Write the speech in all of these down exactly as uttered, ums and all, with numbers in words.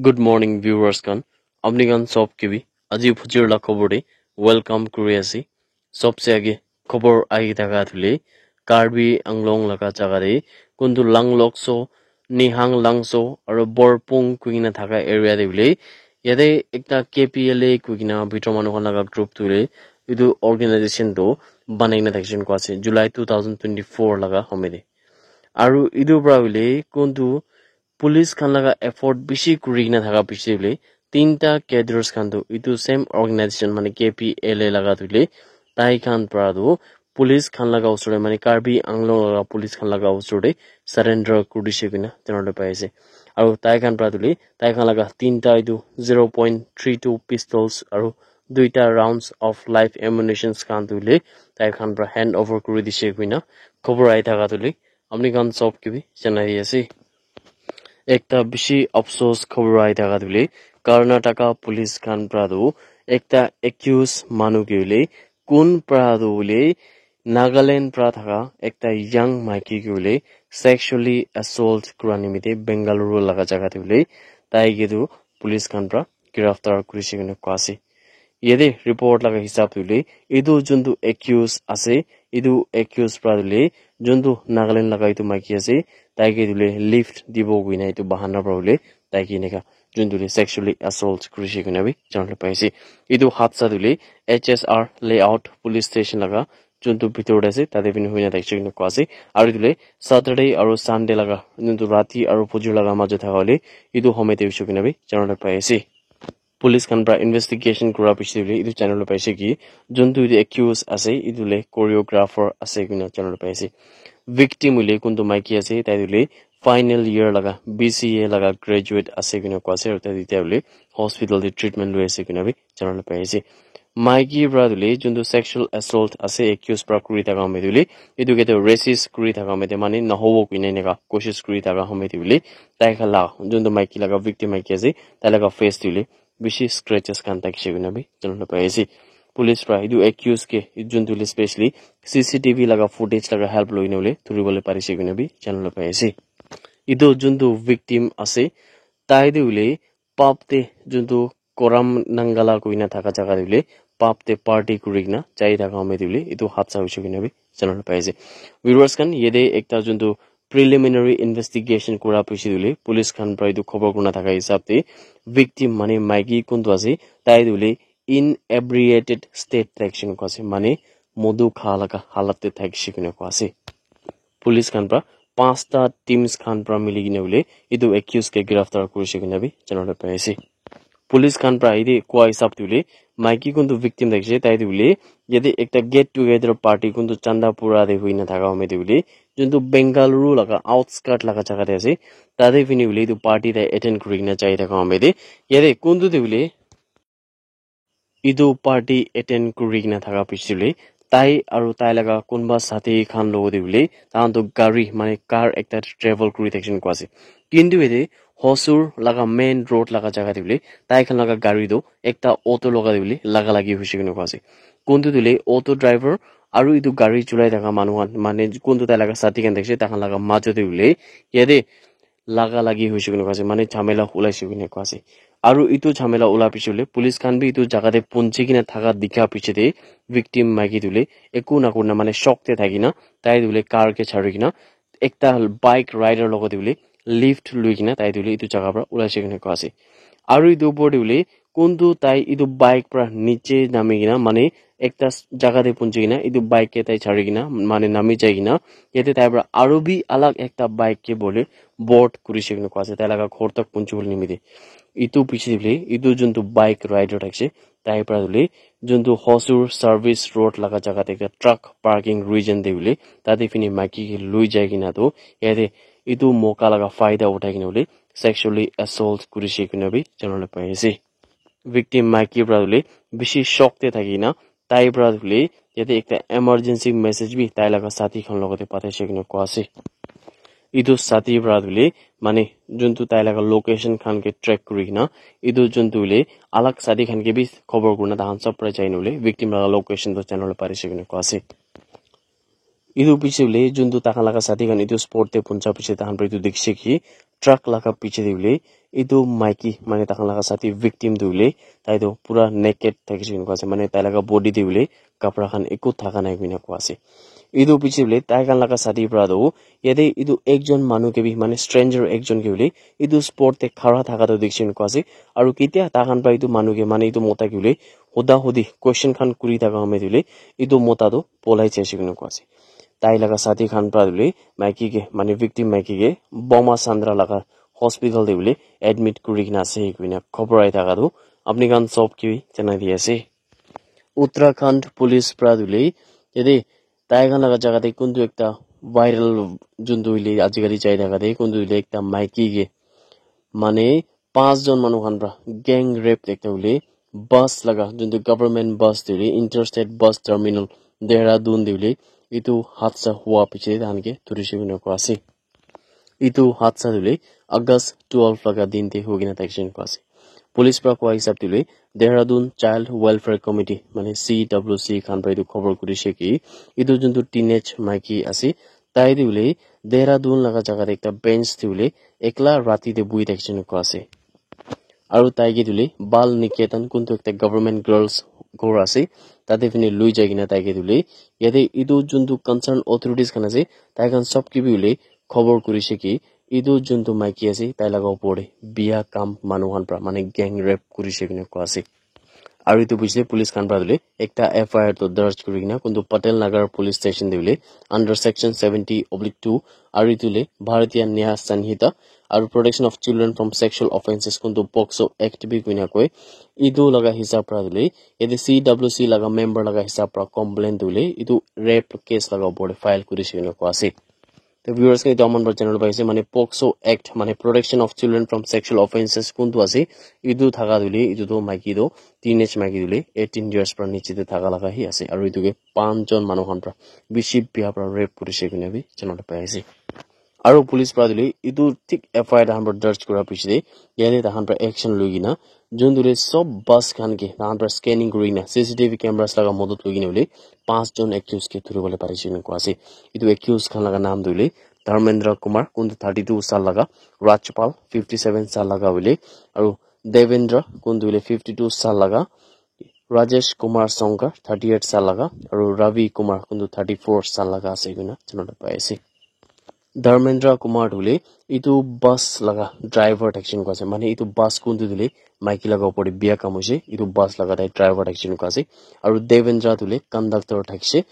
Good morning, viewers khan. Apni khan sob ke bi aji phujir la khobor de welcome kuri ase. Sobse age khobor ahi thaka thule Karbi Anglong laga jaga de kuntu Langlokso, Nihang Langso aro Borpung kuina thaka area de bole yate ekta K P L A kuina bhitor manu khan laga group tu le etu organization tu banai na thakishe koa ase July two thousand twenty-four laga home de. Aru etu pra hoile kuntu police khan laga effort bishi kuri kena thaka bishi hoile tinta cadres khan tu etu same organization mane K P L A laga tu hoile tai khan pra tu police khan laga usor te mane Karbi Anglong laga police khan laga usor te surrender kuri dishe koina jana le pai ase. Aru tai khan pra tu hoile tai khan laga tinta etu zero point three two pistols aru duita rounds of live ammunitions khan tu hoile tai khan pra hand over kuri dishe koina khobor ahi thaka tu hoile apni khan sob ke bi janai ase. Ekta bishi afsos khobor ahi thaka tu hoile Karnataka police khan pra tu ekta accused manu ke hoile kun pra tu hoile Nagaland pra thaka ekta young maiki ke hoile sexually assault kura nimite Bengaluru laga jaga te hoile tai ke tu police khan pra giraftar kurishe koina koa ase. Yate report laga hisab tu hoile etu juntu accused ase etu accused pra tu hoile juntu Nagaland laga etu maiki ase tai ke tu hoile lift dibo koina etu bahana pra hoile tai ke eneka juntu hoile sexually assault kurishe koina bi jana le pai ase. Etu hadsa tu hoile H S R layout police station laga juntu bhitor te ase tate phine hoina thakishe koina koa ase. Aru etu hoile Saturday aru Sunday laga juntu rati aru phujir laga majo thaka hoile etu home te hoishe koina bi jana le pai ase. Police khan pra investigation kura piche te hoile etu jana le pai ase ki juntu etu accused ase etu hoile choreographer ase koina jana le pai ase. Victim hoile kuntu maiki ase tai tu hoile final year laga B C A laga graduate ase koina koa ase aru tai tu hoile hospital te treatment loi ase koina bi jana le pai ase. Maiki pra tu hoile juntu sexual assault ase accused pra kuri thaka home tu hoile etu ke tu racist kuri thaka home te mane nahobo koina eneka koshish kuri thaka home tu hoile tai khan la juntu maiki laga victim maiki ase tai laga face tu hoile bishi scratches khan thakishe koina bi jana le pai ase. Police pra etu accused ke juntu hoile specially C C T V laga footage laga help loi na hoile thuri bole parishe koina bi jana le pai ase. Etu juntu victim ase tai tu hoile pub te juntu Koram Nangala koina thaka jaga te hoile pub te party kuri kena jai thaka home te hoile etu hadsa hoishe koina bi jana le pai ase. Viewers khan yate ekta juntu preliminary investigation kura piche tu hoile police khan pra etu khobor kurina thaka hisab te victim mane maiki kuntu ase tai tu hoile inebriated state te thakishe koina koa ase mane modu kha laga halat te thakishe koina koa ase. Police khan pra pasta teams khan pra mili kena hoile etu accused ke giraftar kurishe koina bi jana le pai ase. Police khan pra yate koa hisab tu hoile maiki kuntu victim thakishe tai tu hoile yate ekta get together party kuntu Chandapura te hoina thaka home tu hoile juntu Bengaluru laga outskirt laga jaga te ase tate phine hoile etu party te attend kuri kena jai thaka home te yate kuntu tu hoile etu party attend kuri kena thaka piche te hoile tai aru tai laga kunba sathi khan logo te hoile tai khan tu gari mane car ekta te travel kuri thakishe koina koa ase. Kintu yate Hosur laga main road laga jaga te hoile tai khan laga gari tu ekta auto laga te hoile laga lagi hoishe koina koa ase. Kuntu tu hoile auto driver aru etu gari cholai thaka manu khan mane kuntu tai laga sathi khan thakishe tai khan laga majo te hoile yate laga lagi hoishe koina koa ase mane jhamela ulaishe koina koa ase. Aru etu jhamela ula piche hoile police khan bi etu jaga te punchi kena thaka dikha piche te victim maiki tu hoile eku na kurina mane shock te thaki na tai tu hoile car ke chari kena ekta bike rider logo te hoile lift lui kena tai tu hoile etu jaga pra ulaishe koina koa ase. Aru etu upor te hoile kuntu tai etu bike pra niche nami kena mane ekta jaga te punchi kena etu bike ke tai chari kena mane nami jai kena yate tai pra aru bi alag ekta bike ke bole board kurishe koina koa ase tai laga ghor tak punchi bole nimite. Etu piche te hoile etu juntu bike rider thakishe tai pra hoile juntu Hosur service road laga jaga te ekta truck parking region te hoile tate phine maiki ke lui jai kena tu yate etu moka laga faida uthai kena hoile sexually assault kurishe koina bi jana le pai ase. Victim maiki pra hoile bishi shock te thaki na tai pra hoile yate ekta emergency message bi tai laga sathi khan logo te pathaishe koina koa ase. Etu sathi pra hoile mane juntu tai laga location khan ke track kuri kena etu juntu hoile alag sathi khan ke bi khobor kurina tai khan sob pra jai na hoile victim laga location tu jana le parishe koina koa ase. Etu piche hoile juntu tai khan laga sathi khan etu spot te puncha piche tai khan pra etu dikhishe ki truck laga piche te hoile etu maiki mane takhan laga sati victim tu hoile tai tu pura naked thakishe koina koa ase, mane tai laga body te hoile kapra khan eku thaka nai koina koa ase. Etu piche hoile tai khan laga sati para tu yate etu ekjon manu ke bi mane stranger ekjon ke hoile etu spot te khara thaka tu dikhishe koina koa ase. Aru ketia takhan para etu manu ke mane etu mota ke hoile huda hudi question khan kuri thaka hame tu hoile etu mota tu polai jaishe koina koa ase. Tai laga sati khan para tu hoile maiki ke mane victim maiki ke Boma Sandra laga hospital te hoile admit kuri kena ase koina khobor ahi thaka tu apni khan sob ke bi janai di ase. Uttarakhand police para tu hoile yate tai khan laga jaga te kuntu ekta viral juntu hoile ajikali jai thaka te kuntu hoile ekta maiki ke mane pas jon manu khan para gang rape ekta hoile bus laga juntu government bus te hoile interstate bus terminal Dehradun te hoile etu hadsa hua piche te tahan ke dhurishe koina koa ase. Etu hadsa tu hoile August twelve laga din te hoi kena thakishe koina koa ase. Police para koa hisab tu hoile Dehradun Child Welfare Committee mane C W C khan para etu khobor kurishe ki etu juntu teenage maiki ase tai tu hoile Dehradun laga jaga te ekta bench te hoile ekla rati te buhi thakishe koina koa ase. Aru tai ke tu hoile Bal Niketan kuntu ekta government girls ghor ase tate phine loi jai kena tai ke tu hoile yate etu juntu concern authorities khan ase tai khan sob ke bi hoile khobor kurishe ki etu juntu maiki ase tai laga upor te biya kam manu khan para mane gang rape kurishe koina koa ase. Aru etu piche te police khan para tu hoile ekta F I R tu darj kuri kena kuntu Patel Nagar police station te hoile under section seventy oblique two aru etu hoile Bharatiya Nyaya Sanhita aru Protection of Children from Sexual Offences kuntu POCSO Act bi koina koi etu laga hisab para tu hoile yate C W C laga member laga hisab para complaint tu hoile etu rape case laga upor te file kurishe koina koa ase. To viewers khan etu aman para channel pai ase mane POCSO Act mane Protection of Children from Sexual Offences kuntu ase etu thaka tu hoile etu tu maiki tu teenage maiki tu hoile eighteen years para niche te thaka laga hi ase aru etu ke panch jon manu khan para bishi biya para rape kurishe koina bi channel te pai ase. Aru police para tu hoile etu thik F I R tahan para darj kura piche te yate tahan para action loi kena juntu hoile sob bus khan ke tahan para scanning kuri kena C C T V cameras laga modot loi kena hoile panch jon accused ke dhuri bole parishe koina koa ase. Etu accused khan laga naam tu hoile Dharmendra Kumar kuntu thirty two saal laga, Rajpal fifty seven saal laga hoile aru Devendra kuntu hoile fifty two saal laga, Rajesh Kumar Sonkar thirty eight saal laga aru Ravi Kumar kuntu thirty four saal laga ase koina channel te pai ase. Dharmendra Kumar tu hoile etu bus laga driver thakishe koina koa ase mane etu bus kuntu tu hoile maiki laga upor te biya kam hoise etu bus laga tai driver thakishe koina koa ase aru Devendra tu hoile conductor thakishe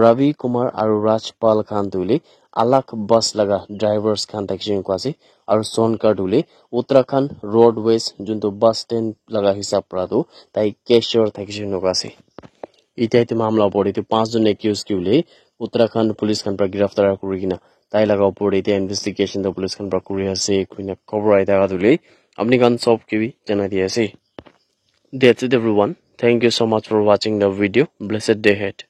Ravi Kumar aru Rajpal khan tu hoile alag bus laga drivers khan thakishe koina koa ase aru Sonkar tu hoile Uttarakhand Roadways juntu bus stand laga hisab para tu tai cashier thakishe koina koa ase. Etia etu mamla opor te etu panch jon accused ke hoile Uttarakhand police khan para giraftar kuri kena tai laga opor te etia investigation tu police khan para kuri ase koina khobor ahi thaka tu hoile apni khan sob ke bi janai di ase. That's it everyone. Thank you so much for watching the video. Blessed day ahead.